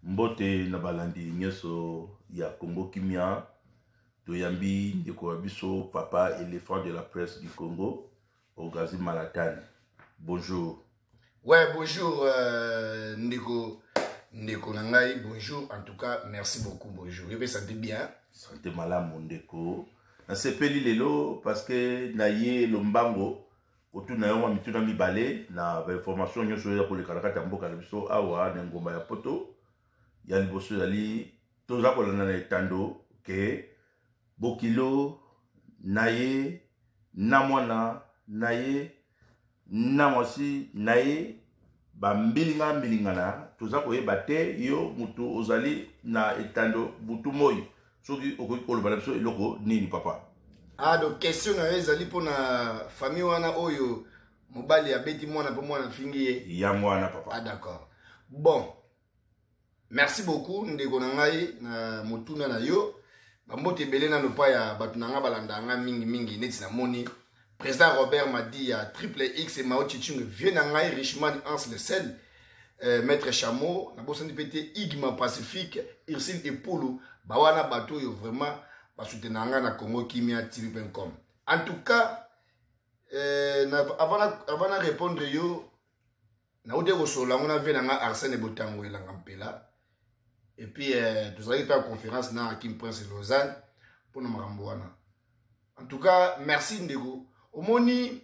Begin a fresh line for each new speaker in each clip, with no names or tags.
Mbote na balandi nyonso ya Congo Kimia. Toyambi ndeko wa biso papa éléphant de la presse du Congo, Ogazi Malatani. Bonjour.
Ouais, bonjour ndeko ndeko na ngai, bonjour. En tout cas, merci beaucoup, bonjour. Yo pe santé bien.
Santé malamu ndeko. Nasepeli lelo parce que na ye lombango kotuna yo mwa mituna mibale na bainformation nyonso oyo eza koleka na kati ya mboka na biso awa na ngomba ya poto. Ya liboso ezali toza kolanda na etando ke bokilo na ye na mwana na ye na mwasi na ye bambilinga mbilingana, toza koyeba te. Yo mutu ozali na etando butu moi, soki okoki koloba na biso eloko nini, papa?
Ah, donc question na yo ezali mpona famille wana oyo mobali abeti mwana mpo mwana afingi ye.
Yango wana, papa.
Ah, d'accord. Bon, merci beaucoup ndeko na ngai na motuna na yo. Bambote ebele nano pa ya bato na ngai balanda ngai mingimingi, neti namoni président Robert Madi ya Triple X, Mao Chichung, vieux na ngai Richman Hans le Sel, maître Chameau, nabosani mpe te Igma Pacifique, Ursile Epulu, bawana bato oyo vraiment basoutenaka ngai na Congo Kimia TV.com. En tout cas, avant na répondre yo, nauti kosolola yango na vieux na ngai Arsène Botango Elanga Mpela, et puis tozalaki mpe ya conférence na Hakim Prince Lausanne mpona makambo wana. En tout cas, merci ndeko. Omoni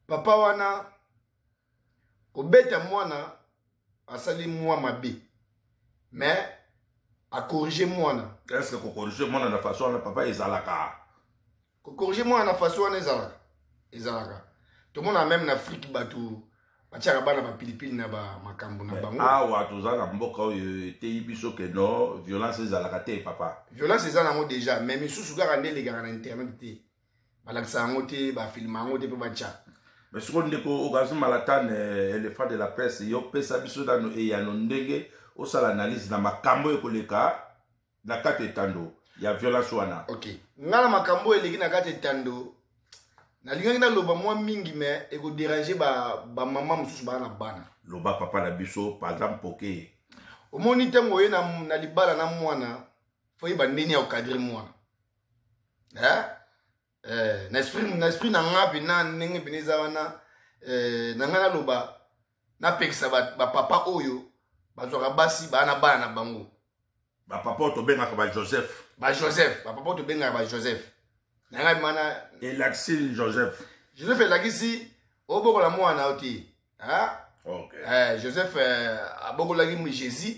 papa wana kobeta mwana, asali mwa mabe, mais acorriger mwana.
Est ce que kocorriger mwana na façon wana, papa, ezalaka?
Kocorriger mwana na façon wana ezalaka, ezalaka. Tomona même na Afrique bato batiaka bana bapilipili na bamakambo na bango.
Awa toza na mboka oyo eteyi biso ke no violence ezalaka te, papa.
Violence eza nango déjà, mais misusu kaka nde elekaka na internet te, balakisa yango te, bafilma yango te mpe batya.
Mais sikoyo, ndeko Ogazi Malatane, éléphant de la presse, yo pesa biso nano eyano ndenge osala analyse na makambo oyo ekoleka na kati etando ya violence wana.
Ok, nga na makambo oyo eleki na kati etando, nalingaki naloba mwa mingi, mais ekodéranger bamama mosusu baa na bana.
Loba, papa na biso, par exemple poke.
Omoni, ntango oye na libala na mwana, faut yeba ndeni ya kocadrer mwana, eh? Na esprit na nga mpena, ndenge mpena eza wana, na ngai naloba, napekisa bapapa oyo bazwaka basi baa na bana na bango.
Bapapa oyo tobengaka bajoseph.
Bajoseph, bapapa oyo tobengaka bajoseph, na ngai mana.
Elakisi Joseph?
Joseph elakisi obokola mwana yo te.
Okay.
Joseph abokolaki Jésus.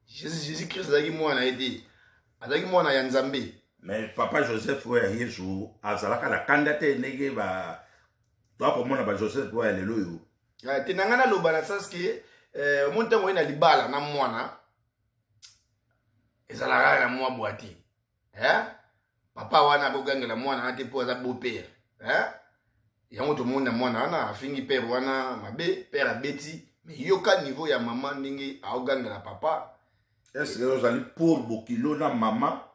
Jésus Christ azalaki mwana ye te, azalaki mwana ya Nzambe.
Mais papa Joseph oyo ya Yesu azalaka na kanda te ndenge ba toakomona bajoseph oyo ya lelo oyo.
Te, na ngai naloba na sens ke omoni, ntango oye na libala na mwana, ezalaka kaka na mwa bwa te, eh? Papa wana akogangela mwana wana te mpo aza beau père, eh? Yango tomoni na mwana wana afingi père wana mabe, père abeti. Mais yoka niveau ya mama ndenge aogangela papa.
Est ce que ozali pour bokilo na mama?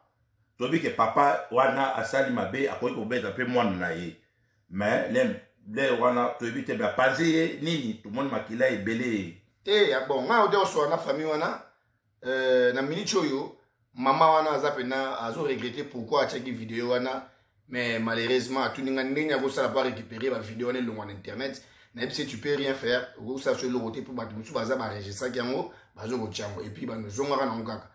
Toyebi ke papa wana asali mabe, akoki kobeta mpe mwana na ye, mais le wana toyebi te bapanzi ye nini, tomoni makila ebele.
Te ya bon, ngai ode osola na famille wana, na minute oyo mama wana aza mpena azoregretter pourquoi atiaki video wana. Mais malheureusement atuni ngai ndenge akosala po arécupérer bavideo wana elongwa na internet. Nayebi se tu peux rien faire, okosala so eloko te mpo bato mosusu baza baregistraki yango, bazokotia yango, et puis banozongaka nango kaka.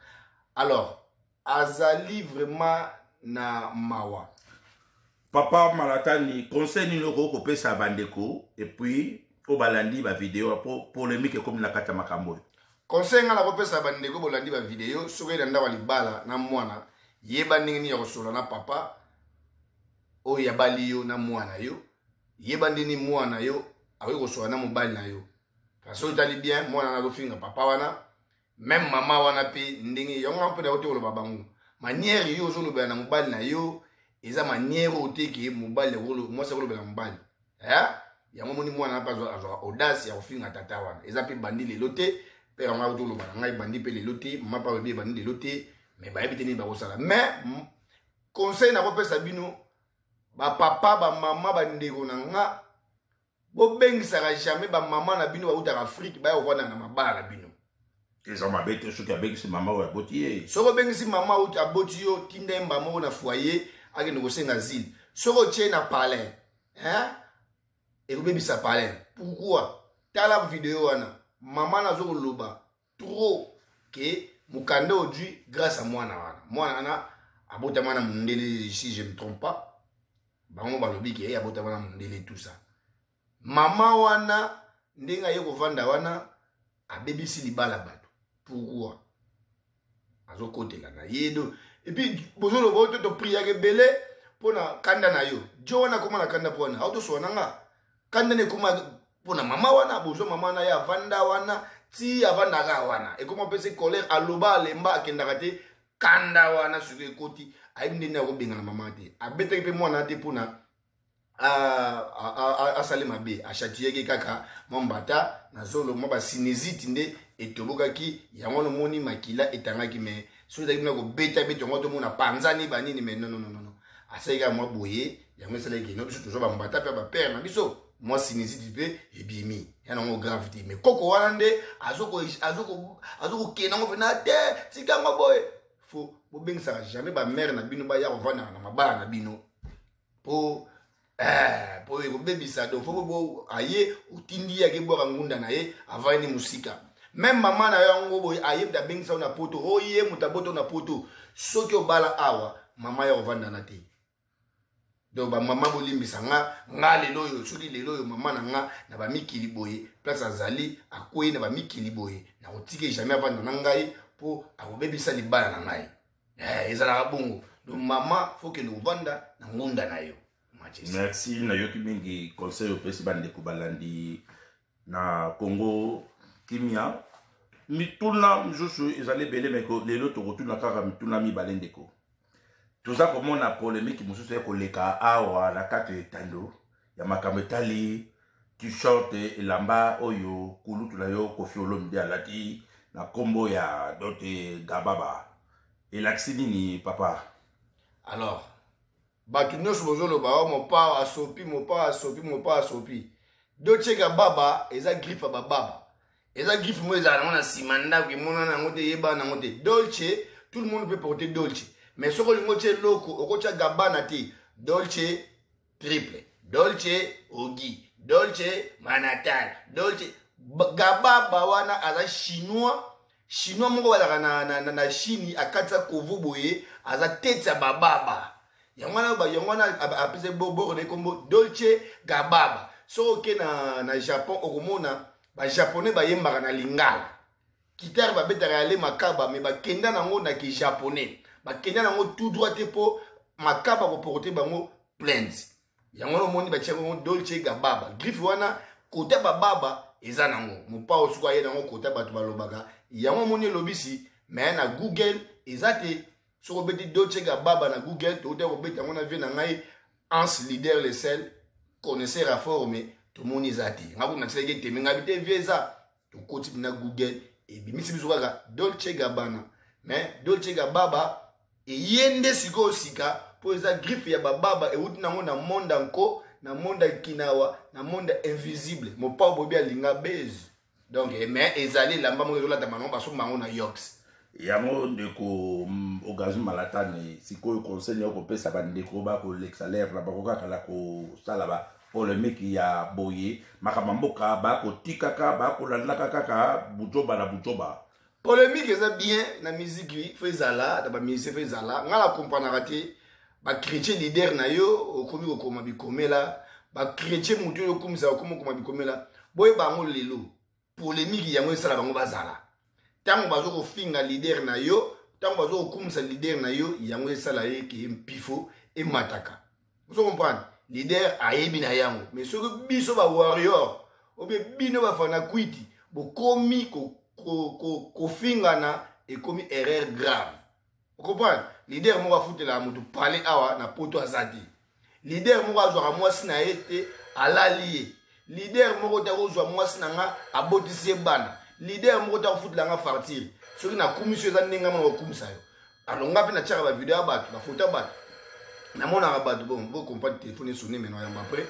Alors azali vraiment na mawa.
Papa Malatani, conseil nini okoki kopesa bandeko et puis oyo balandi bavideo, po polémique ekomi na kati ya makambo oyo?
Conseil ngai nakopesa bandeko bolandi bavideo, soki oye na ndako ya libala na mwana, yeba ndenge nini ya kosolola na papa oyo yabali yo na mwana yo. Yeba ndeni mwana yo akoki kosolola na mobali na yo. Kasi oyo etali bien, mwana wana azofinga papa wana, même mama wana mpe ndenge yango wana mpe nakote koloba bango, manière yo ozolobela na mobali na yo eza manière oyo te ke mobali, mwasi akolobela mobali, eh? Yango moni mwana mpe azwaka audace ya kofinga tata wana. Eza mpe bandi lelo te mpe yango akuti koloba na ngai, bandi mpe lelo te, mama mpe alobi ebandi lelo te, mais bayebi te nini bakosala. Mais conseil nakopesa bino bapapa, bamama, bandeko na nga, bobengisaka jamais bamama na bino bautaka Afrique baya kovanda na mabala na bino.
Eza mabe te soki abengisi mama oyo aboti ye.
Soki obengisi mama oyo aboti yo, tinda ye mbala moko na foyer akende kosenga asile. Soki otie na palin, hein, ekobebisa palin. Pourquoi? Tala video wana, mama nazo koloba trop ke mokanda ozwi grâce à mwana wana. Mwana wana abotama na mondele, si je me trompe pas. Bango balobi ke abotama na mondele, tout ça. Mama wana ndenge aye kovanda wana abebisi libala bato. Pourquoi? Azokotela na ye do. Et puis bozoloba oyo topriaka ebele mpona kanda na yo. Jo wana akoma na kanda mpo wana autosowa na nga. Kanda na ekoma mpona mama wana, bozwa mama wana ye avanda wana ti avandaka wana, ekoma mpese colère, aloba alemba akendaka te. Kanda wana sikoyo ekoti, ayebi ndenge akobengana mama te, abetaki mpe mwana te mpona asali mabe, achatiyaki kaka mwa mbata na zolo, mwa basinezite nde etobokaki yango wana, omoni makila etangaki. Me soki ezalaki bina kobeta beta yango tomona panzani banini, me nononono, asalaki kaka mwa boye, yango esalaki keno biso tozwa bambata mpe bapere na biso, mwa sinezite mpe ebimi ya nango grave te. Me koko wana nde azokokende yango mpena te, tika yango boye. Fo bobengisaka jamais bamare na bino baya kovandaka na mabala na bino po po ekobebisa. Donc fo bo aye otindi ye akebwaka ngunda na ye, avandi mosika. Meme mama na yo yango boye aye moto abengisa yo na poto, oye moto abota na poto, soki obala awa mama ya kovandana te. Donc bamama bolimbisa nga, nga lelo oyo, soki lelo oyo mama na nga na bamikili boye place azali akwei na bamikili boye, nakotike jamais avanda na ngai mpo akobebisa libala na ngai. Ezalaka bongo. Donc mama fo kende kovanda na ngunda na yo.
Merci, nayoki mingi conseil opesi bandeko balandi na Congo Kimia. Mituna mosusu ezali ebele, me lelo tokotuna kaka mituna mibale. Ndeko, toza komona polemike mosusu ya koleka awa na kati ya etando ya makambo etali t-shirt, elamba oyo kulutu na yo Koffi Olomide alati na nkombo ya Dolce Gababa. Elakisi nini, papa?
Alors bato nyonso bozoloba o Mopao asopi, Mopao asopi, Mopao asopi. Dolce Gababa eza griffe ya bababa, eza griffe moko ezala nango na nsima ndako, emonana yango te, eyebana yango te. Dolce, tout le monde peut porter Dolce, mais soki olingi otia eloko, okotia Gabana te. Dolce triple, Dolce ogi, Dolce Manhattan, Dolce Gababa wana aza chinois, chinois moko bazalaka na Chine, akatisa kovo boye, aza tete ya bababa. Yango wana, yango wana apesa boboro na ekombo Dolce Gababa. Soki oke na Japon, okomona bajaponais bayembaka na lingala, guitare babetaka ya le makaba, me bakenda nango na kijaponais, bakenda nango tout droit te mpo makaba koporte bango plainte. Yango wana omoni batia bango Dolce Gababa, griffe wana kota bababa eza nango Mopao. Soki aye nango kota, bato balobaka yango, omoni elobisi. Me na Google eza te. Soki obeti Dolce Gababa na Google, touta kobeta yango na vie na ngai Hans Leader le sel connaisseur à forme, tomoni eza te. Nga kuna natilaki eteme ngai te vie eza, tokoti na Google, ebimisi biso kaka Dolce Gabana. Mais Dolce Gababa eye nde sikoyo sika mpo eza griffe ya bababa, euti nango na monde anko, na monde ya kinawa, na monde invisible. Mopao boyebi alinga base. Donc mais ezali elamba moko ezolatama nango, basomba yango na Yox.
Yango ndeko Orgasme Malatane, sikoyo conseil ya kopesa bandeko bakolekisa lere na bango kaka na kosala ba polemike ya boye, makambo ya mboka bakotikaka, bakolandaka kaka bujoba na bujoba.
Polémique eza bien na musique, fo ezala na bamusicien, fo ezala. Ngai nakompranaka te, bachrétien leader na yo okomi kokoma bikomela, bachrétien motu oyo okomisaka okomi kokoma bikomela. Boyeba yango lelo, polémique yango esala bango bazala. Ntango bazo kofinga leader na yo, ntango bazo kokumisa leader na yo, yango esala ye ke mpifo emataka. Ozo comprendre, leader ayebi na yango. Mais soki biso bawarrior obie bino bafana kwiti bokomi kofingana, ekomi erreur grave. Ocomprendre, leader moko afutelaka motu pale awa na poto aza te. Leader moko azwaka mwasi na ye te, alali ye. Leader moko te akozwa mwasi na nga abotisi ye bana. Leader moko te akofutela nga fartire. Soki nakumisi yo, eza ndenge mona kokumisa yo. Alonga mpe natiaka bavideo ya bato, bafoto ya bato, namonaka bato. Bon, bocomprendre, telefone esone, meno yamba après.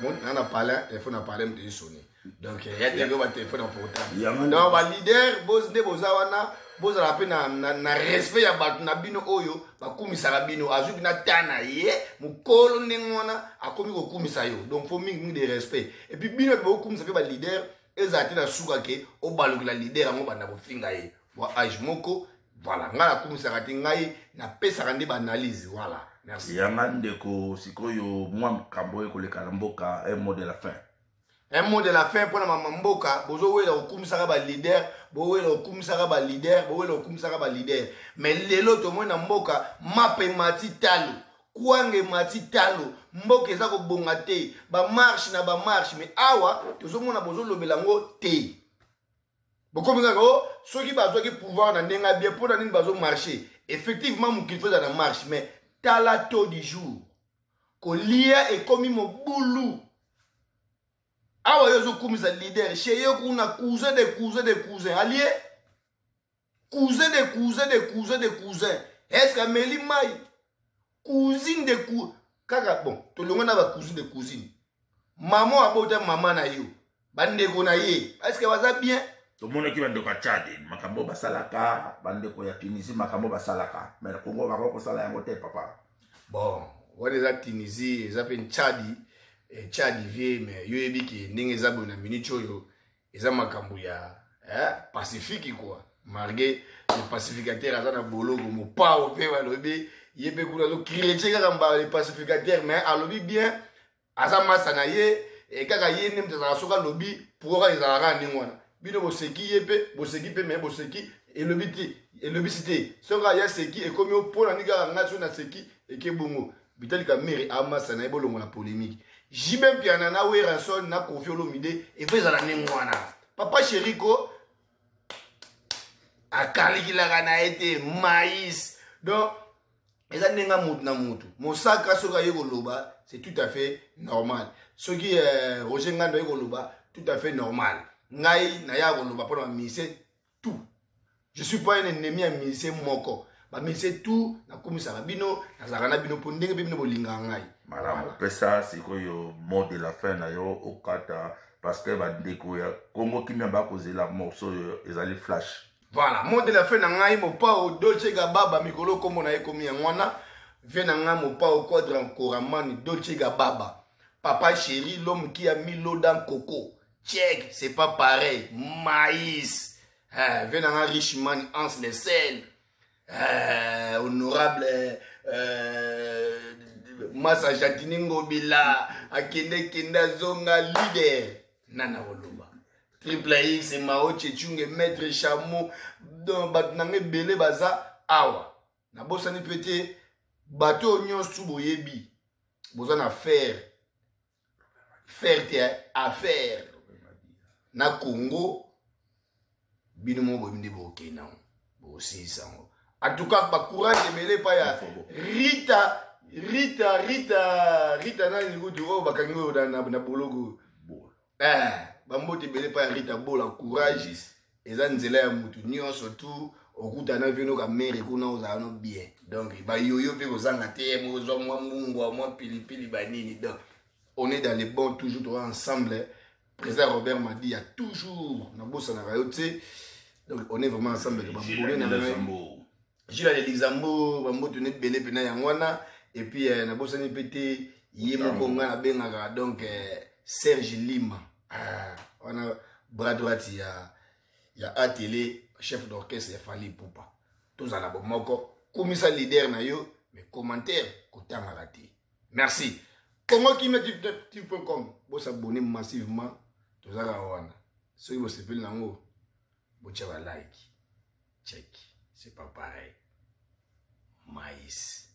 Na na palin, telefone na palin moto esoni. Donc ya te ba telefone na portable. Donc ba leader boz nde boza wana, bozala mpe na respect ya bato na bino oyo bakumisaka bino. Azwi bino ata na ye mokolo ndenge wana akomi kokumisa yo. Donc faut mingi mingi de respect. Et puis bino mpe bokumisa mpe ba leader, ezala te na suka ke obalukela leader yango banda kofinga ye. Bo age moko, voilà, ngai nakumisaka te, ngai napesaka nde ba analyse, voilà. Merci.
Yanga ndeko, sikoyo mwa makambo oyo ekoleka na mboka, un mot de la fin.
Un mot de la fin mpona mama mboka: bozowela kokumisaka baleader, bowela kokumisaka baleader, bowela kokumisaka baleader, mais lelo tomoni na mboka mapa emati talo, kwanga emati talo, mboka eza kobonga te, bamarche na bamarche, mais awa tozomona bozolobela yango te. Bokomi kaka o soki bazwaki pouvoir na ndenge ya bien, mpona nini bazomarche? Effectivement, mokili faut ezala na marche, mais tala taux du jour, kolia ekomi mobulu. Awa yo ozokumisa leader, chez ye kuna cousin de cousin de cousin alie, cousin de cousin de cousin de cousin, est-ce ameli mai, cousine de cou kaka. Bon, tolongo na bacousine de cousine, mama abota mama na yo, bandeko na ye, est-ce baza bien?
Tomonaki bandeko ya Tchad makambo basalaka, bandeko ya Tunisie makambo basalaka, mais na Congo bako kosala yango te, papa.
Bon, wana eza Tunisie, eza mpe Tchadi, Tchadi vie, mais yo yebi ke ndenge eza boye na minute oyo eza makambo ya pacifique quoi. Malgré le pacificateur aza na boloko, mopao mpe balobi ye mpe kuna azocritiquer kaka mbala le pacificateur, mais alobi bien, aza masa na ye kaka ye nde moto azalaka. Soki alobi pourquoi ezalaka ndenge wana, bino boseki ye mpe boseki mpe, mais boseki elobi te, elobisi te. Soki aya seki ekomi mpona nini? Kaka ngai soki naseki eke bongo. Vitali Kamere amasa na ye, bolongola polémique. JB Mpiana na Werrason na Koffi Olomide efo ezala ndenge wana. Papa Sheriko akalikilaka na ye te maïs. Donc eza ndenge mutu na mutu. Mosaka soki aye koloba, c'est tout à fait normal. Soki Roger Ngando aye koloba, tout à fait normal. Ngai naya koloba mpona bamusicien tout, je suis pas un ennemi ya musicien moko. Bamusicien tout nakumisaka bino, nazalaka na bino mpo ndenge mpe bino bolingaka ngai.
Malamu, opesa sikoyo mot de la fin na yo, okata, parce que bandeko ya Kongo Kimia bakozela morceau oyo ezali flash.
Voilà, mot de la fin na ngai, mopao Dolce Gababa, mikolo nkombo na ye komi yango wana. Vie na ngai mopao Quadra Koramani Dolce Gababa, papa chéri, l'homme qui a mis l'eau dans coco, check, c'est pas pareil, maïs, vie na ngai Richman Hans le sel, honorable Masa Jatini Ngobila akende kende azonga leader nana koloba Triple X Mao Chechunge, Maître Chameau. Donc bato na ngai ebele baza awa, nabosani mpe te. Bato oyo nyonso boyebi boza na faire faire te affaire na Congo, bino moko boyebi nde bokokende yango, bokosilisa yango. En tout cas, bacourage ebele epai ya Rita, Rita, Rita, Rita nani kutu oyo bakangi oyo na boloko. Bambote ebele epai ya Rita Bola, courage. Eza nzela ya mutu nyonso tu okutana vino kamere kuna, ozala no bien. Donc bayoyo mpe kozanga te, ozwa mwa mungwa, mwa pilipili, banini. Donc on est dans les bons, toujours toza ensemble. Président Robert Madi ya toujours, nabosanaka yo te. Donc on est vraiment ensemble, babone na ngai Gilles ya Luxembourg, bamboto ne ebele mpena yango wana. Et puis nabosani mpe te ye moko ngai nabengaka donc Serge Lima, wana bras droite ya atele, chef d'orchestre ya Fally Ipupa. Tozala bomoko, kumisa leader na yo, mais commentaire kotangaka te. Merci. Congo Kimia TV.com, bosabonner massivement. Tozalaka wana, soki bosepeli nango botya balike. Check, c'est pas pareil, maïs.